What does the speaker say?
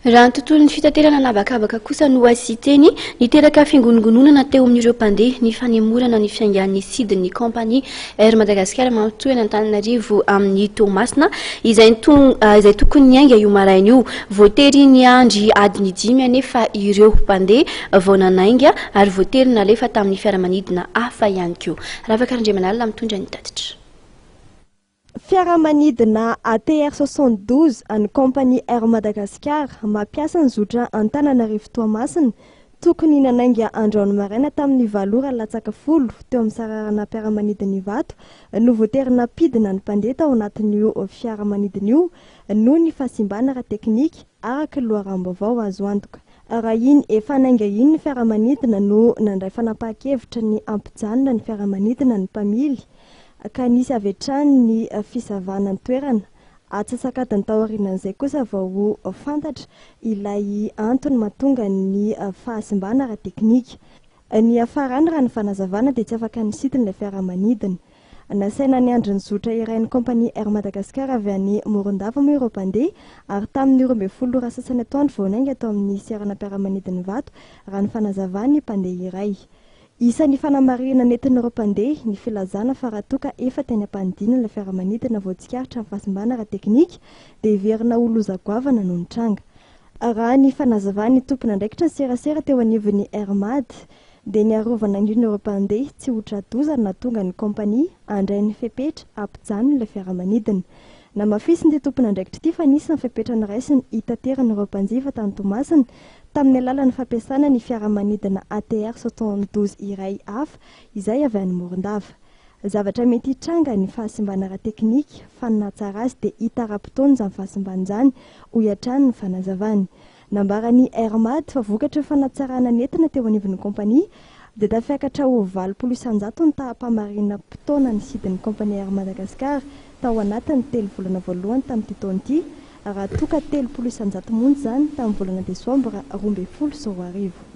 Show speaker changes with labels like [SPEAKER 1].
[SPEAKER 1] Raha ny tontolon'ny fitaterana an'habakabaka kosa no asian-teny, niteraka fingonongononana teo amin'ireo mpandeha ny fanemorana ny fiaingan'ny sidin'ny kaompania Air Madagascar mampitohy an'Antananarivo amin'i Toamasina izay izay tokony niainga io maraina io. Voatery niandry adiny dimy anefa ireo mpandeha vao nanainga ary voatery nalefa tamin'ny fiaramanidina hafa ihany koa. Ravaka Randriamanalina mitondra ny tatitra.
[SPEAKER 2] Fiaramanidina ATR 72 an'ny kaompania Air Madagascar mampiasa ny zotra Antananarivo Toamasina tokony nanainga androany maraina tamin'ny valo ora latsaka folo teo amin'ny sararanam-piaramanidina Ivato no voatery nampidina ny mpandeha tao anatin'io fiaramanidina io noho ny fahasimbana ara-teknika araka ny loharanom-baovao azo antoka. Raha iny efa nainga iny ny fiaramanidina no nandray fanapahan-kevitra ny hampijanona ny fiaramanidina ny mpamily ka nisy avy hatrany ny fisavana ny toerana. Atsasak'adiny taorianan'izay kosa vao fantatra ilay antony mahatonga ny fahasimbana ara-teknika. Niafarany raha ny fanazavana dia tsy afaka nisintona ilay fiaramanidina. Nasaina niandry ny zotra iray ny kaompania Air Madagascar avy any Morondava moa ireo mpandeha ary tamin'ny 12 ora sasany atoandro vao niainga tao amin'ny seranam-piaramanidina Ivato raha ny fanazavan'ny mpandeha iray. Isan'ny fanamarihana nentin'ireo mpandeha ny filazana fa raha toa ka efa teny am-panidinana ilay fiaramanidina vao tsikaritra ny fahasimbana ara-teknika dia heverina ho loza goavana no nitranga. Raha ny fanazavan'ny tompon'andraikitra ny serasera teo anivon'ny Air Mad dia niarovana indrindra ireo mpandeha tsy ho tra-doza no nahatonga ny kaompania handray ny fepetra hampijanona ilay fiaramanidina. Namafisin'ity tompon'andraikitra ity fa nisy ny fepetra noraisiny hitaterana ireo mpanjifa tany Toamasina tamin'ny alalan'ny fampiasana ny fiaramanidina ATR 72 iray hafa izay avy any Morondava. Zavatra mety hitranga ny fahasimbana ara-teknika fa ny nahatsara azy dia hita ara-potoana izany fahasimbana izany, hoy hatrany ny fanazavany. Nambaran'ny Air Mad fa vokatry ny fanatsarana nentina teo anivon'ny kaompania dia tafiakatra ho 80% ny taham-pahamarinam-potoana ny sidin'ny kaompania Air Madagascar tao anatin'ny telo volana voalohany tamin'ity taona ity raha toa ka 30% monja izany tamin'ny volana desambra 2012.